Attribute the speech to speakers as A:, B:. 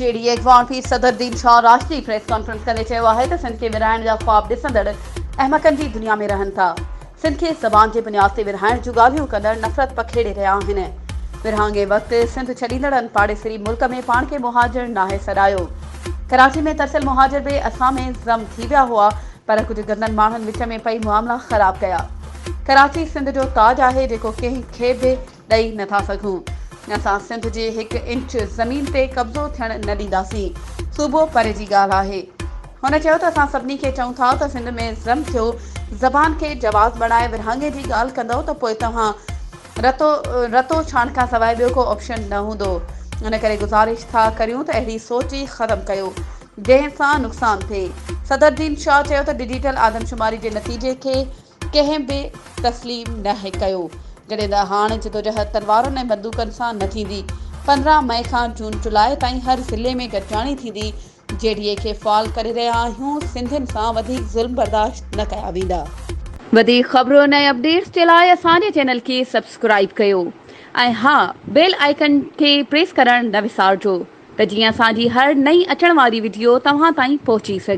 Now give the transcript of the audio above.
A: جي ڊي اي اڳواڻ پير Sadruddin Shah Rashdi press conference ڪندي چيو آهي ته سنڌ کي ورهائڻ جا خواب ڏسندڙ احمقن جي دنيا ۾ رهن ٿا، سنڌ کي زبان جي بنياد تي ورهائڻ جون ڳالهيون ڪندڙ نفرت پکيڙي رهيا آهن، ورهاڱي وقت سنڌ ڇڏيندڙن پاڙيسري ملڪ ۾ پاڻ کي مهاجر ناهي سڏايو، ڪراچي ۾ ترسيل مهاجر به اسان ۾ ضم ٿي ويا هئا پر ڪجهه گندن ماڻهن وچ ۾ پئي معاملا خراب ڪيا، ڪراچي سنڌ جو تاج آهي جيڪو ڪنهن کي به ڏئي نه ٿا سگهون، اسان سنڌ جي هڪ انچ زمين تي قبضو ٿيڻ نه ڏينداسين، صوبو پري جي ڳالهه آهي. هن چيو ته اسان سڀني کي چئون ٿا ته سنڌ ۾ ضم ٿيو، زبان کي جواز بڻائي ورهاڱي جي ڳالهه ڪندؤ ته پوء توهان رتو رتو ڇاڻ کانسواء ٻيو ڪو آپشن نه هوندو، ان ڪري گذارش ٿا ڪريون ته اهڙي سوچ ئي ختم ڪيو، جنهن سان نقصان ٿئي. صدرالدين شاهه چيو ته ڊجيٽل آدمشماري جي نتيجي کي ڪنهن به تسليم ناهي ڪيو، جڏهن ته هاڻ جدوجهد تلوارن ۽ بندوقن سان نه ٿيندي، 15 مئي کان جون جولاء تائين هر ضلعي ۾ گڏجاڻي ٿيندي، جي ڊي اي کي فعال ڪري رهيا آهيون، سنڌين سان وڌيڪ ظلم برداشت نه ڪيا ويندا. وڌيڪ خبرن ۽ اپڊيٽس جي لاء اسان جي چينل کي سبسڪرائيب ڪيو ۽ ها بيل آئيڪن کي پريس ڪرڻ نه وسارجو ته جيئن اسان جي هر نئين اچڻ واري وڊيو توهان تائين پهچي سگهي.